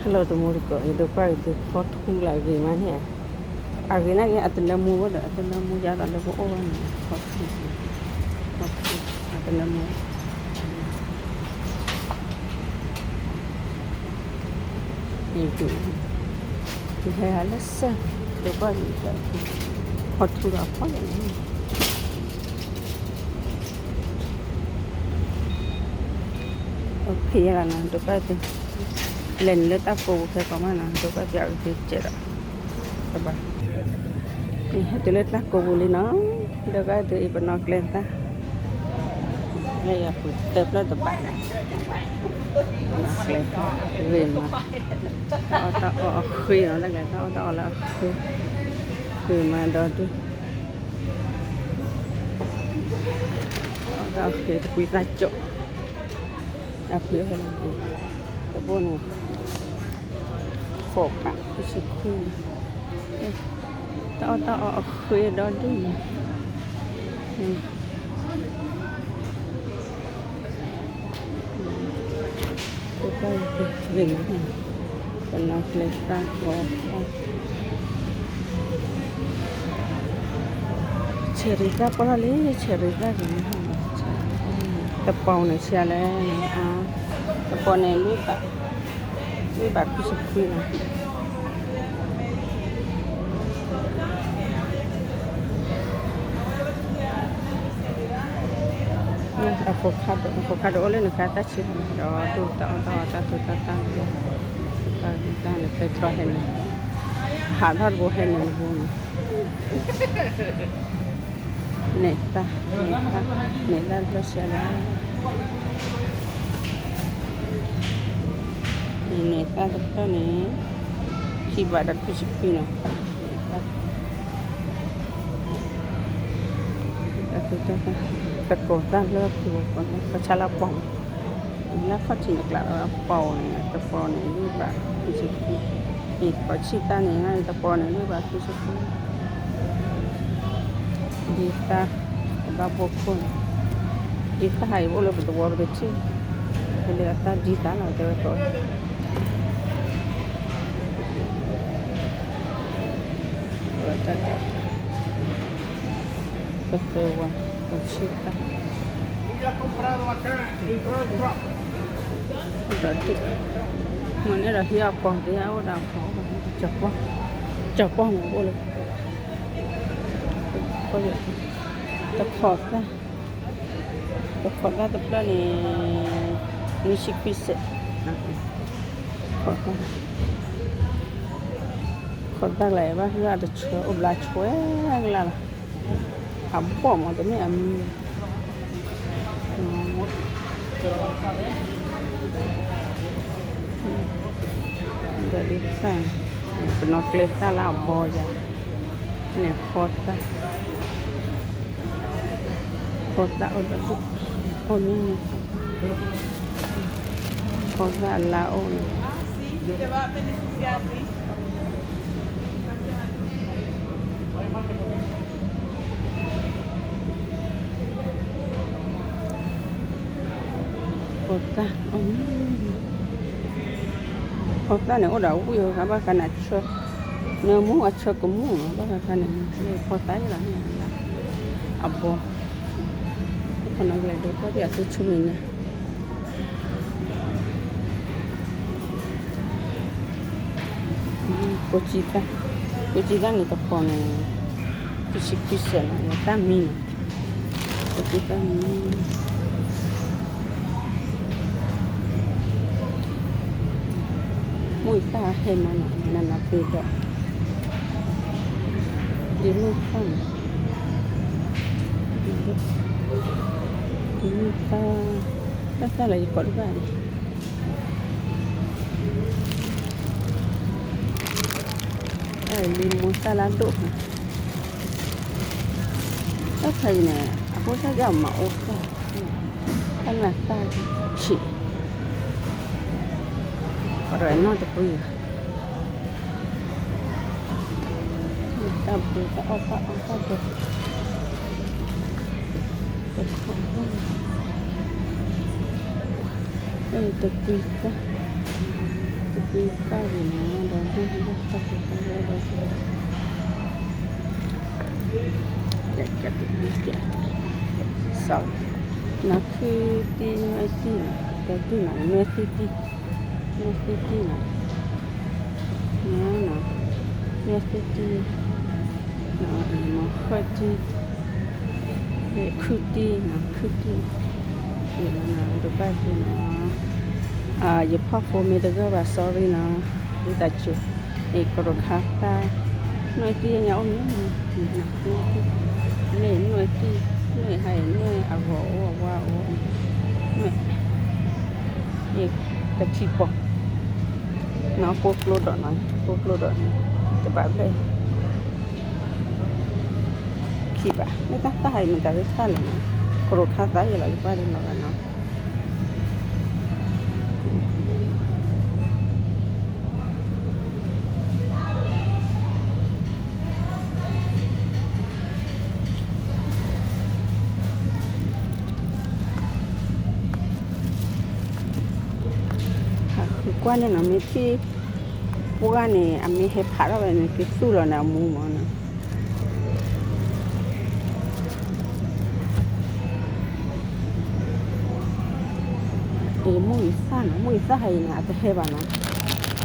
ဟဲလီၤတမူတကိး ယဒိးကွၢ်က့ၤသုဖီထူလၢအဂ့ၤမးန့ၣ်, အဂ့ၤန့ၣ်က့ၤ အတနၢမူဝဲဒီး အတနၢမူယါသးလၢပအိၣ်ဝဲန့ၣ် ဖီထူ, ဖီထူ, အတနၢမူ, ယဟဲဟးလၢစဲၣ် ဒိးကွၢ်က့ၤ ဖီထူဒီးအဖီလဲၣ်န့ၣ် ဖဲယဂၤနီၤ ဒိးကွၢ်သု, လဲၤနုာ်လၢတၢ်ကိးပူၤဖဲကီးမးနီၤ ဒိးကွၢ်သုအဂ့ၤကဲးဒီး, ဘၣ်, ဟဲတုၤလၢတၢ်ကိးပူၤလံနီၤ, ဒိးကွၢ်သုအံၤပနီၣ်ကျဲသၣ်, လၢယၤပူၤတဖျၢၣ်တဘးန့ၣ်, ပနီၣ်ကျဲသၣ်ဂ့ၤမး, တၢ်အီၣ်တၢ်အီအဃ့နီၤ တၢ်ကျဲတၢ်အီၣ်တၢ်အီလၢအဃ့, ဂ့ၤမးဒီဒူၣ် တၢ်အီၣ်တၢ်အီဃ့တကွံသၣ်ကၠီၣ်, အဖုဟဲလီၤ, တဘိန့ၣ်, ဃိးဘး ခွံဆံခွံန့ၣ်, တၢ်အီၣ်တၢ်အီအဃ့ဒီဒူၣ်န့ၣ်, တၢ်ဂ့ၤမး, ပနီၣ်ကျဲသၣ်ဂီၤ, ဆဲးရံၤသၣ်ပှၢ်လံ ဆဲးရံၤသၣ်ဂ့ၤမး, တပီၤန့ၣ်ဆံးလဲၣ်, တပီၤန့ၣ် လွံၢ်ဘး, လွံၢ်ဘးခွံဆံခွံန့ၣ် avocado, avocado အိၣ်လၢနခါတၢ်ဆံးန့ၣ် ဒီးဒူၣ်တၢ်အီၣ်တၢ်အီတၢ်သူတၢ်သၣ်န့ၣ်, တၢ်န့ၣ်ဖဲတြီဟဲန့ၣ်, ဟးထီၣ်တဘိဟဲန့ၣ်တဘိန့ၣ်, န့ၢ်သၣ်, န့ၢ်သၣ်, န့ၢ်သၣ်တဖျၢၣ်ဆံးလီၤ, န့ၢ်သၣ်တဖျၢၣ်န့ၣ်, ခံဘးဒီးခွံဆံခွံန့ၣ် တၢ်သူတၢ်သၣ်, တကိးသၣ်လၢပှၤ, ပှၤဆါလၢအပီၤန့ၣ်, လၢခီၣ်ထံးန့ၣ်ကျးလီၤအပီၤန့ၣ် တပီၤန့ၣ် လွံၢ်ဘးခွံဆံခွံ, အံၤပှၤဆံၣ်သၣ်န့ၣ် တပီၤန့ၣ် လွံၢ်ဘးခွံဆံခွံ, ဒ်သၣ်, တဘၣ်ဘိခိၣ်န့ၣ်, ဒ်သၣ်ဟးအံၤ ပအိၣ်လၢပသဝီပတထံၣ်, ဖဲလၢအသၣ်ဒ်သၣ်လီၤ တဲဝဲကိး ပသၢဝၤ, ပဆံၣ်သၣ်, ဒီးဒ်, မ့ၢ်န့ၣ်ဒီးဟံးအပီၤသ့ အအိၣ်ဒီးအပီၤ, ကၠီၤပီၢ်, ကၠီၤပီၢ်မ့ၢ်အိၣ်လၢ, တခိးသၣ်, တခိးသၣ်တဖျၢၣ်န့ၣ်, နွံဆံခွံစဲး, တခိးသၣ်, တခိးသၣ်လၢဘၣ်ဃုာ်အတဆှၢ အိၣ်ဘျါဆှဲကလၢ်လီၤ, အဘီၣ်မးတမ့ၢ်အမံၤ, ဒီးဒ်သၣ်, ပနီၣ်ကျဲသၣ်လၢအဘီယၤ, န့ၣ်ဖီသၣ်, ဖီသၣ်အိၣ်ဒီးဒူၣ်, အိၣ်မ့ၢ်န့ၣ်, ဖီသၣ်အလါအိၣ်န့ၣ်, ဖီသၣ်, ဖီသၣ်န့ၣ် အိၣ်ဒီးဝံၣ်အဂၤ ဘၣ်ဃးန့ၣ်အဆၢ, နၢမူအဆၢကမူၣ်နီၤ ဘၣ်ဃးခါန့ၣ် ဖီသၣ်ယလီၤန့ၣ်, အဘီ, ခီနီၣ်ကလဲၤဒိးကွၢ်ဒံးအသုဆူမဲာ်ညါ ကိးကံသၣ်, ကိးကံသၣ်န့ၣ်တပီၤန့ၣ်, တဆံခွံစဲးနီၤ တၢ်မံနီၤ, ကိးကံသၣ်မံ, မုၢ်တၢ်ဟဲမးနီၤ နးနးပ့ၤဒီး, ဒ်မုၢ်သၣ်န့ၣ်, ဒ်မုၢ်သၣ်, တၢ်သၣ်လၢယကိးတဘၣ်န့ၣ် တၢ်လံမိၢ်သၣ်လၢဒိၣ်, တၢ်ခါအံၤန့ၣ် အဃိတၢ်ဒ်အမၤအိၣ်သၣ်, တၢ်မၤသၣ်ဆံး, ပှၤတနီၣ်တပှံၤဘၣ်, တၢ်ဘျုးတၢ်အီၣ်တၢ်အီတၢ်ဒိး, တခီ, တကွံသၣ်, တ တၢ်ဂ့ၤနီၤ ဒီးဒ်တၢ်ကတၢၢ်ဒီး sorry နီၤ ခုတံၢ်နွဲၣ်တံၢ်နီၤ တဲတံၢ်နီၤ နွဲၣ်သံတံၢ် နွဲၣ်သံတံၢ်နီၤ နွဲၣ်သံတံၢ် နီၤ မ့ၢ်ဃၢၣ်တံၢ် ခုတံၢ်နီၤ ခုတံၢ် ယတဘၣ်သ့နီၤ ယဖီၣ်ဖိမ့ၢ်တဂၢၢ်ဘၣ် sorry နီၤ ယသးစူၤ ကရိးခါသၣ် နွဲၣ်တံၢ်ညါအိၣ်မ့ၢ် နွဲၣ်တံၢ် နွဲၣ်နွဲၣ်တံၢ် နွဲၣ်ဟါအံၤ နွဲၣ်အဂီၤအိၣ်အဝါအိၣ် နွဲၣ် တထံၣ်ပီၤ နီၤ ကိၢ်ကျိဒီးနီၤ ကိၢ်ကျိဒီး တဘၣ်ဘျဲၣ် ခံဘၣ် လၢတၢ်သၣ်ဟါအံၤမတၤရ့သၣ်လဲၣ်နီၤ ကရိးခါသၣ်ယဲလီၤ ယကွၢ်ဒ်လီၤဂာ်နီၤ ဟးဃုကွၢ်န့ၣ်နီၤ မ့ၢ်ထံၣ်ပှၢ်န့ၣ် အမ့ၢ်ဟဲဖးထီၣ်ဝဲန့ၣ် ကသူၣ်လီၤန့ၣ် အမူမးနီၤ အ့ မိၢ်အံသၣ်နီၤ မိၢ်အံသၣ်ဟဲအံၤန့ၣ် အတဟဲဘၣ်နီၤ ယ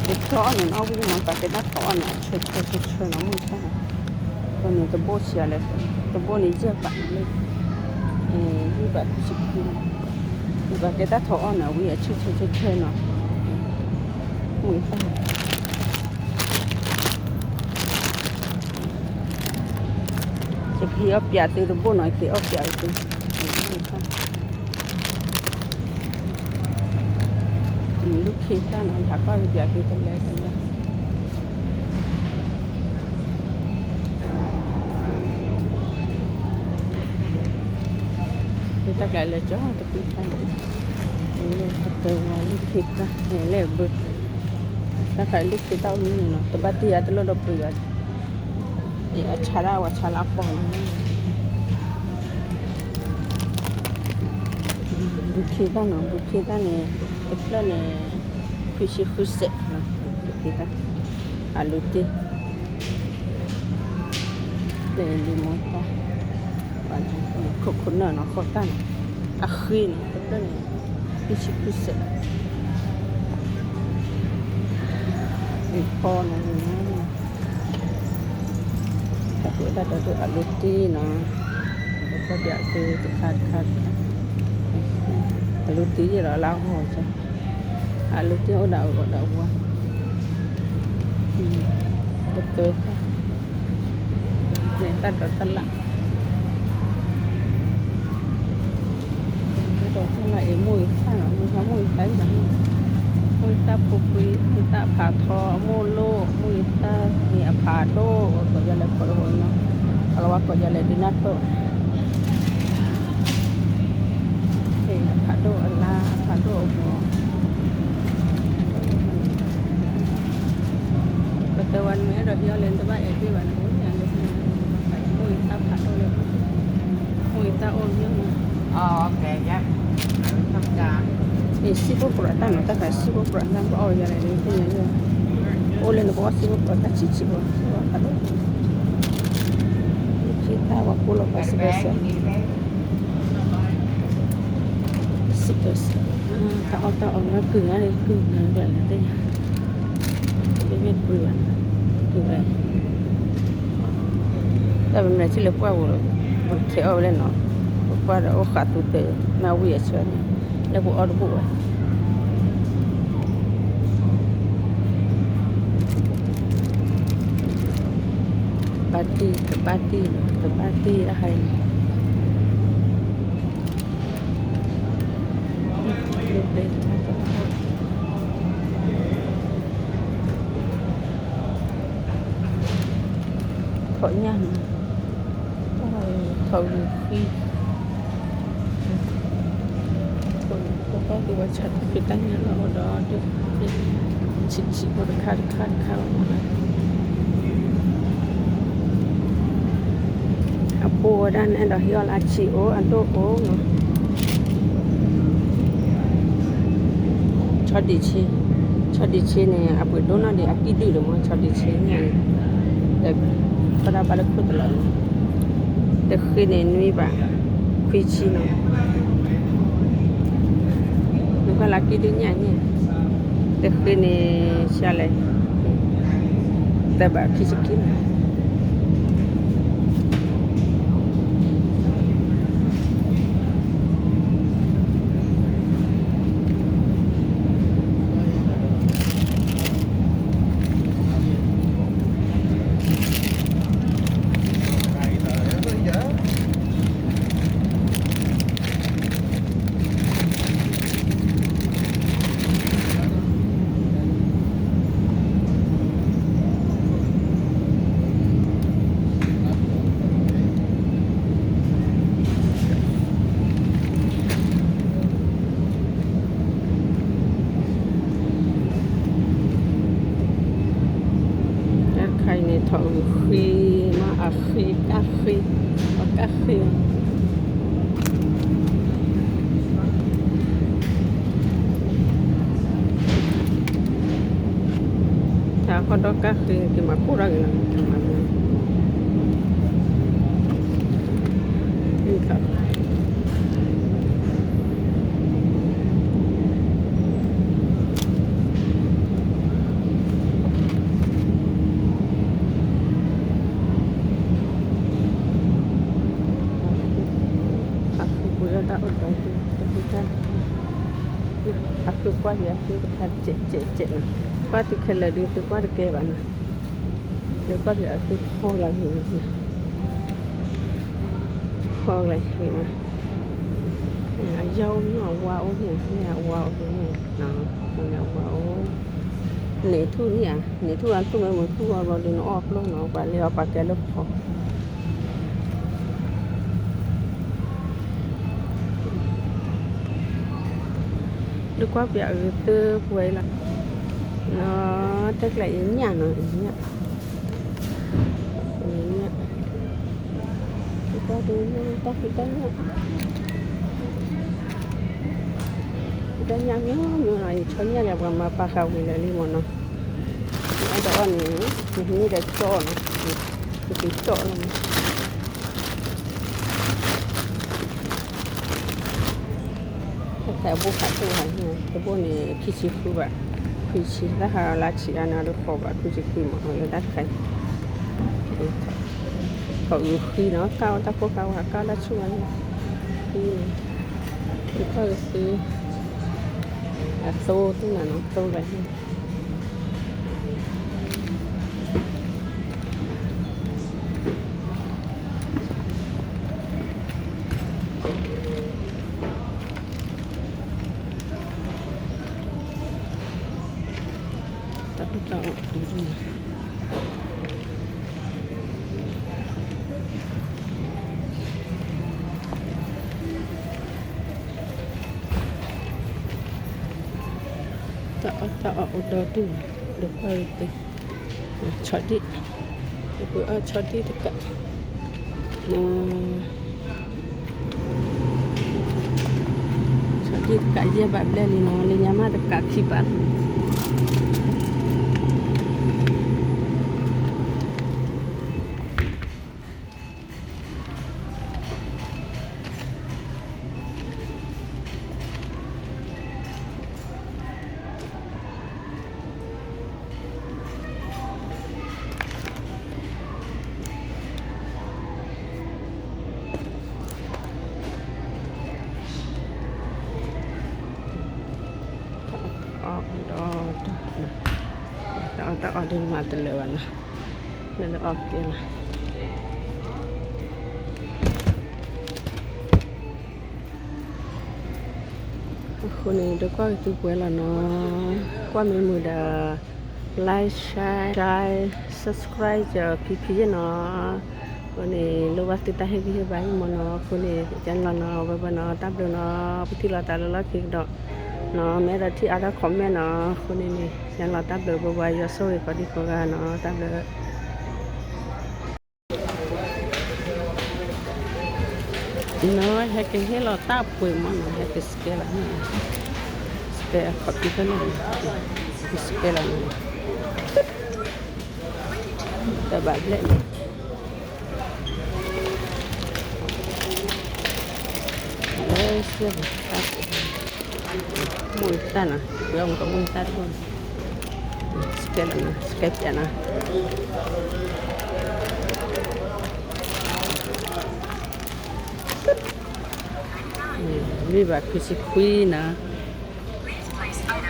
ထီၣ်အီၣ်န့ၣ် အီၣ်ဝံၤမး ပှၤကဲတၢ်ထီၣ်အီၣ်န့ၣ် အဆၢဆၢဆၢဆၢနီၤ မိၢ်အံသၣ် အဃိန့ၣ် တဘိဆံးအလဲၣ် တဘိန့ၣ် ယဲၢ်ဘးန့ၣ်လၢ ယဲၢ်ဘးတဆံခံန့ၣ် ပှၤကဲတၢ်ထီၣ်အီၣ်န့ၣ် အဝံၤအဆၢဆၢဆၢဆၢနီၤ မိၢ်အံသၣ် ယကဟ့ၣ်အီၣ်ပျးသုတဘိနီၤ ယကဟ့ၣ်အီၣ်ပျးသု လူၢ်ခ့တၢ်နီၤ ဟးကွၢ်ကပျးသုတလဲတလဲ တၢ်ကျါလၢကၠီတပံတၢ် လၢကတၢၢ်ဝါလူၢ်ခ့တၢ် လဲၣ်ဘၢ တၢ်ခါလူၢ်ခ့တၢ်အိၣ်မ့ၢ်န့ၣ်နီၤ တဘၣ်တ့ၢ်ယၤတလီၢ်ဒီးပှ့ၤယၤ အဆါဒၣ်ဝဲဆါလၢအပီၤန့ၣ် ဘုခ့တၢ်နီၤ ဘုခ့တၢ်န့ၣ် တဖျၢၣ်န့ၣ် ခွံဆံဃုစဲးနီၤ ဘုခ့တၢ် အလိၤတ့ၢ် လၢလံၤမီတၢ် ခိခိၣ်နၢၣ်နီၤ ဃိးတၢ်နီၤ အဃ့နီၤ တဖျၢၣ်န့ၣ် ခွံဆံဃုစဲး အဖီနီၤ တၢ်ဒိၣ်တၢ်ဒိၣ်အလိၤတ့ၢ်နီၤ ပကီၢ်ပၠးသုတခါတခါတခါ အလိၤတ့ၢ်ယဲၢ်ဒီးလၢအဂီၢ်ကၢ အလိၤတ့ၢ်အိၣ်ဒီးအဂီၢ်ဒီးအဝါ ကတၢၢ်တၢ် တၢ်ဒိးတၢ်လၢ် တၢ်ဒိးတၢ်လၢ်အံၤ မိၢ်အံသၣ်နီၤ မိၢ်သၣ် မိၢ်အံသၣ်အံၤနီၤ မိၢ်အံသၣ်ဖိခွံ မိၢ်အံသၣ်အဖးထီ အမိၢ်လိၣ် မိၢ်အံသၣ်န့ၣ်အဖးဒိၣ် ကိးယၤလဲၣ်ဖိတဝီနီၤ အလီၤဝါကိးယၤလဲၣ်ဒုးနၢ်ပၢၢ်ဘၣ် အဖးဒိၣ်အလါ အဖးဒိၣ်အဂီၤ ပတဲဝဲနမ့ၢ်အဲၣ်ဒိးဟံးအီၣ်လဲၣ် နတဘၣ်အဲၣ်သ့ဘၣ်န့ၣ် အိၣ်ညါလၢ မိၢ်အံသၣ်ဖးဒိၣ်လၢ မိၢ်အံသၣ်အိၣ်မ့ၢ် စံၣ်ဖိပြးတၢ်နီၤ တၢ်ခါစံၣ်ဖိပြးတၢ် ပအီၣ်ယၤလဲၣ် သ့ၣ်ညါယဲၢ် အိၣ်လၢနကအီၣ်စံၣ်ဖိပြးတၢ်ဆံးဆံးဖိ စံၣ်ဖိဖးဒိၣ် စံၣ်ဖိဝဲကိၣ်လီၤပှၤစံးဘၢစၢၤ စံးဘၢစၢၤ တၢ်အီၣ်တၢ်အီလၢကုၢ်ဂၤန့ၣ် ကုၢ်ဂၤကျါန့ၣ်သ့ၣ်ညါ မ့မ့ၢ်ပှ့ၤဘၣ် ပှ့ၤဝဲ တၢ်ပမဲာ်ထံၣ်လၢပှၢ်ပူၤလီၤ ပကဲအီၣ်ဝဲလဲၣ်နီၤ ပပှၢ်ဒီးအိၣ်ဃးသူတၢ် မ့ၢ်ဝံၤအဆၢန့ၣ် လၢပအီၣ်တဘူၣ်ဝဲ ဘၣ်တံၢ် တဘၣ်တံၢ် တဘၣ်တံၢ်တၢ်ဟါအံၤ ထီၣ်ညၣ်နီၤ ထီၣ်ဂုၤဃံ ပပၢ်က့ၤဝဲဆၣ်တဖျၢၣ်တၢ်ညၣ်လီၤဒီး ဆံးဆံးဖိတခါတခါတခါလီၤ အဖိဝဲဒၣ်န့ၣ်ဒီးဟံးအီၣ်လၢအဆံးအိၣ်အဒိၣ်အိၣ်နီၤ ဆီဒံးဆံး ဆီ ဆီဒံၣ်ဆ့န့ၣ် အပှ့ၤဒိၣ်နီၢ်ဒံး အကံၣ်ဒုၣ်ဒီးမ့ၢ်ဆီဒံၣ်ဆ့န့ၣ်, ဒီး ပဒၣ်ဘၣ်လၢခိၣ်တလးန့ၣ်, တဃ့န့ၣ်နွံဘး, ခွံဆံနီၤ, နကွၢ်လၢအကံၣ်ဒုၣ်ညၣ်န့ၣ်, တဃ့န့ၣ် ဆံးလဲၣ်, သၢဘးခံဆံခံနီၤ. တၢ်တခါအံၤန့ၣ် ထိၣ်အုးဃံမး အဃံ ကၣ်ဃံ, ပှၤကၣ်ဃံ တၢ်ဟီၣ်ဒီးကၣ်ဃံ က့ၤမၤကိၢ်ထီၣ်က့ၤလီၤ, အဃုပှ့ၤလၢတၢ်အိၣ်ဒီး တၢ်ဃုကွၢ်ယၤ အဃုတခါ စဲးစဲးစဲးနီၤ, ကွၢ်သုခဲလၢာ်ဒုး သုကွၢ်တကဲဘၣ်နီၤ, သုကွၢ်သုအဃုဖီလာ်ဟံၣ်, ဖီလာ်ဟံၣ်နီၤ, အယီၢ်အိၣ်န့ၣ် အဝါအိၣ်န့ၣ် အဝါအိၣ်န့ၣ်, အဝါအိၣ်, န့ၣ်ထူၣ်န့ၣ်ဧါ, န့ၣ်ထူၣ်အထူၣ်မ့ၢ်မုၢ်ထူၣ်အီၤဘျီဒုး နအီၣ်ကျိၣ်နီၤ ပှၤလဲၤအီၤပှၤကဲလၢဖီ ဒုးကွၢ်ပၠးအဂ့ၤသၢပှဲၤလီၤ, နီၤ, တၢ်ကျဲအံၤညၣ်နီၤ, အံၤညၣ်, အံၤညၣ်, ဒုးကွၢ်ဒုး တၢ်ဃံတၢ်ညၣ်, တၢ်ညၣ်မ့ၢ်မ့ၢ်နီၤ, ယဆီညၣ်ဒီး ပှၤမၤပာ်ဃာ်ဝံၤလၢာ်လံမ့ၢ်နီၤ, အတအီၣ်န့ၣ် နမ့ၢ်ဒီးကၠီၣ်နီၤ, နက့ၤကၠီၣ်လီၤမး တၢ်ခါအဘိၣ်ခးတအိၣ်ဟးန့ၣ် တဘိၣ်န့ၣ် ခံဆံဃုဘး, ခွံဆံ တၢ်ဟးလၢဆံးအါန့ၣ် အဒိဃိးဘး ခွံဆံခွံမး လၢတၢ်တခါအံၤ, ထိၣ်အုးဃံနီၤ ကၢ်ဝဲတၢ်ဖိကၢ်ဝဲ ကၢ်တၢ်ဆူၣ်ဝဲန့ၣ်, ဃံနီၤ, ယကွၢ်ကသ့, အသိတနၤနီၤ သိလၢန့ၣ် တၢ်အီၣ်တၢ်အီဒ်န့ၣ်, တၢ်အီၣ်တၢ်အီအိၣ်ဒီဒူၣ်, ဒီးကွၢ်အံၤသ့, ဆီဒံၣ်, ပှ့ၤအီၣ်ဆီဒံၣ်တကး, ဆီဒံၣ်တကးယဲၢ်ဘးဘျဲၣ်လံနီၤ, လၢညါမးတကးခံဘးလံ တၢ်အီၣ်ဒီး, တၢ်အီၣ်တၢ်အီဒ်မးတလၢာ်ဘၣ်နီၤ, လၢလၢအီၣ်ကဲလီၤ. အဃိန့ၣ် ဒိးကွၢ်က့ၤသုပှဲၤလီၤနီၤ, ကွၢ်မ့ၢ်မုာ်ဒီး like share subscribe ကဖံဖံယဲနီၤ, အဃိန့ၣ် လိၣ်ဘၣ်သုတၢ်ဟ့ၣ်ဂံၢ်ဟ့ၣ်ဘါယဲမ့ၢ်နီၤ, အဃိန့ၣ် ကဲလီၤနီၤ ဝဲဘၣ်နီၤ တၢ်ဘျုးနီၤ, ပထံၣ်လိာ်သးလၢလီၢ်ခံကဒီးနီၤ, မ့ၢ်အဲၣ်ဒိးထံၣ်အါထီၣ် comment နီၤ, အဃိန့ၣ်န့ၣ် ကဲလီၤတၢ်ဘျုးဘၣ်ဘၣ် ယွၤဆိၣ်ဂ့ၤကိးဒံကိးဂၤနီၤ, တၢ်ဘျုး နီၤ ဟဲက့ၤဟ့ၣ်လီၤတၢ်ပှ့ၤမးနီၤ, ဟဲက့ၤ scan လီၤ, scan အခီၣ်ထံးဖဲန့ၣ်, စကဲလီၤန့ၣ်, တဘၣ်ဘျဲၣ်န့ၣ်, လၢစဲပူၤ, မိၢ်သၣ်နီၤ, ပှၤမူကမိၢ်သၣ်တဘိန့ၣ်, စကဲလီၤနီၤ, စကဲပၠးနီၤ. မ့ၢ်ဘၣ်ခွံဆံခွံ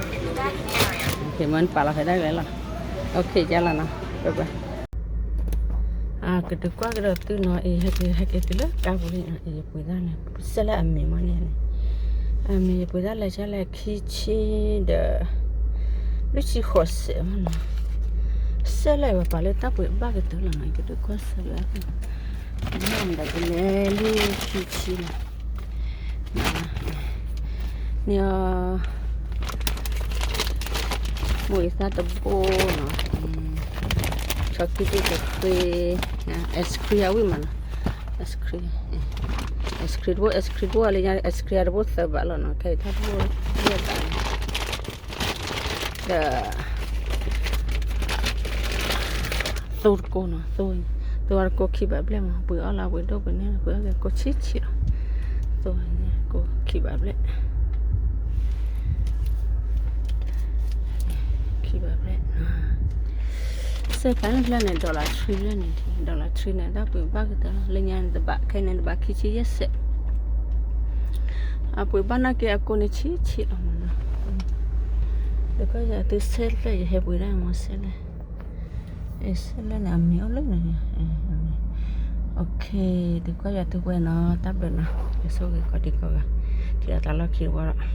နီၤ. မ့ၢ်ပာ်လီၤဖဲဒၣ်လဲာ်လီၤ. ယလီၤနီၤ, ကဒုးကွၢ်ကဒီးသုနီၤ, အံၤ ဟဲက့ၤသုလၢကါပူၤလံနီၤ, အံၤ ယပှ့ၤဒၣ်လဲာ်, စဲလၢအမံၤမ့ၢ်န့ၣ်, အမံၤ ယပှ့ၤဒၣ်လဲာ် ကလဲာ်ခံဆံဒီး လွံၢ်ဆံဃိးစဲးမ့ၢ်နီၤ. စဲလၢပပာ်လၢတၢ်ပှ့ၤဘၣ်ကတၢၢ်လီၤနီၤ, ယကဒုးကွၢ်စဲလၢ မ့ၢ်ဒီးကလဲၤလၢခံဆံလီၤ. န့ၣ်အီၤ မိၢ်အံၤသၣ်တဘိနီၤ, ဆီခံတ့တဃ့, ice cream အဝံၣ်မးနီၤ, ice cream, ice cream တဘိ, ice cream တဘိလၢညါ ice cream တဘိသၢဘးလီၤနီၤ, ခဲအံၤထီၣ်တဘိ ယဲၢ်ဘးလီၤ. ဒီး သိတကိးနီၤ, သိ, သိတကိးခံဘးဘျဲၣ်မး, ပှ့ၤအီၣ်လၢပှ့ၤဒိၣ်ပှ့ၤန့ၢ် ပှ့ၤအီၣ်က့ၤကိးဆံးဆံးလီၤ. သိကိးခံဘးဘျဲၣ်, ခံဘးဘျဲၣ်. စဲပာ်န့ၣ်ဖျၢၣ်န့ၣ် dollar three ဖျၢၣ်န့ၣ်, dollar three န့ၣ် တၢ်ပှ့ၤဘၣ်ကတၢၢ်လီၤ, လၢညါန့ၣ်တဘး, ခဲအံၤန့ၣ်တဘးခံဆံယဲၢ်စဲး. အပှ့ၤဘၣ်နာ်က့အကိးန့ၣ်ဆံးဆံးလီၤမးနီၤ. တကီၢ်ယၤသုစဲလၢ ယဟဲပှ့ၤဒၣ်မ့ၢ်စဲလၢ စဲလၢန့ၣ် အမံၤအိၣ်လၢန့ၣ်, တကီၢ်ယၤသုဝဲနီၤ, တၢ်ဘျုးနီၤ, ယဆိၣ်ဂ့ၤကိးဒံကိးဂၤ, ထံၣ်ဒီးတၢ်လီၢ်ခံတဝီလီၤ.